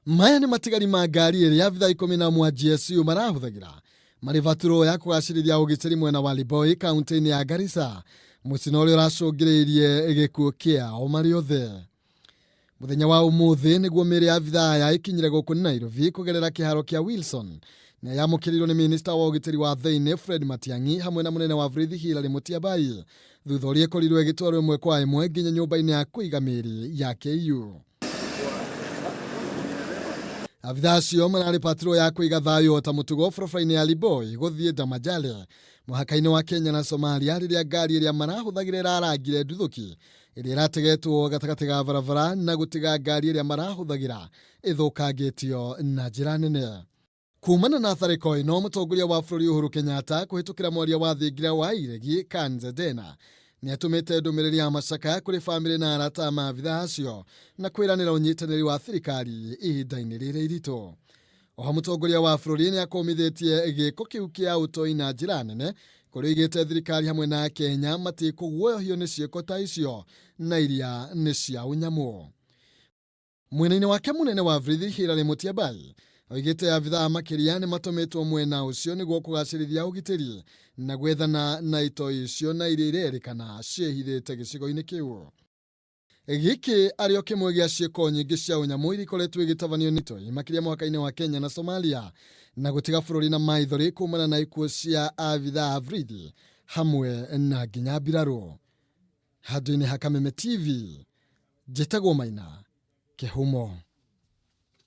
Maya nĩ matigari ma ngari ĩrĩa abithaa 11 a GSU marahũthagĩra marĩ baturo ya kũgacĩrithia ũgitĩri mwena wa Liboi kaunti-inĩ ya Garissa, mũtino ũrĩa ũracũngĩrĩirie gĩkuũ kĩao marĩ othe. Mũthenya wa ũmũthĩ nĩguo mĩĩrĩ ya abithaa aya ĩkinyire gũkũ Nairobi kũgerera kĩharo kĩa Wilson na yamũkĩrirwo nĩ minista wa ũgitĩri wa thĩinĩ Fred Matiang'i hamwe na mũnene wa borithi Hilary Mutyambai, thutha ũrĩa ĩkorirwo ĩgĩtwarwo ĩmwe kwa ĩmwe nginya nyũmba-inĩ ya kũiga mĩĩrĩ ya KU. Abithaa acio mararĩ patrol ya kũiga thayũ o ta mũtugo barabara-inĩ ya Liboi gũthiĩ Damajale mũhaka-inĩ wa Kenya na Somalia rĩrĩa ngari ĩrĩa marahũthagĩra ĩrarangire nduthũki ĩrĩa ĩrategetwo gatagatĩ ga barabara na gũtiga ngari ĩrĩa marahũthagĩra ĩthũkangĩtio na njĩra nene. Kumana na tharĩko ĩno, mũtongoria wa bũrũri Uhuru Kenyatta kũhĩtũkĩra mwaria wa thingira wa iregi Kanze Dena nĩ atũmĩte ndũmĩrĩri ya macakaya kũrĩ bamĩrĩ na arata a maabithaa acio na kwĩranĩra ũnyitanĩri wa thirikari ihinda-inĩ rĩrĩ iritũ. Oho mũtongoria wa bũrũri nĩ akũmithĩtie gĩko kĩu kĩa ũtoi na njĩra nene kũrĩa oigĩte thirikari hamwe na Akenya matikũguoyohio nĩ ciĩko ta icio na iria nĩ cia ũnyamũ. Mwena-inĩ wake mũnene wa borithi Hilary Mutyambai oigĩte abithaa makĩria nĩ matũmĩtwo mwena ũcio nĩguo kũgacĩrithia ũgitĩri na gwethana na itoi icio na iria irerĩkana ciĩhithĩte gĩcigo-inĩ kĩu. Gĩkĩ arĩ o kĩmwe gĩa ciĩko nyingĩ cia ũnyamũ iria ikoretwo igĩtabanio nĩ itoi makĩria mũhaka-inĩ wa Kenya na Somalia na gũtiga bũrũri na maithori kumana na ikuũ cia abithaa a borithi hamwe na nginya mbirarũ. Handũ-inĩ ha Kameme TV, njĩtagwo Maina Kĩhumo.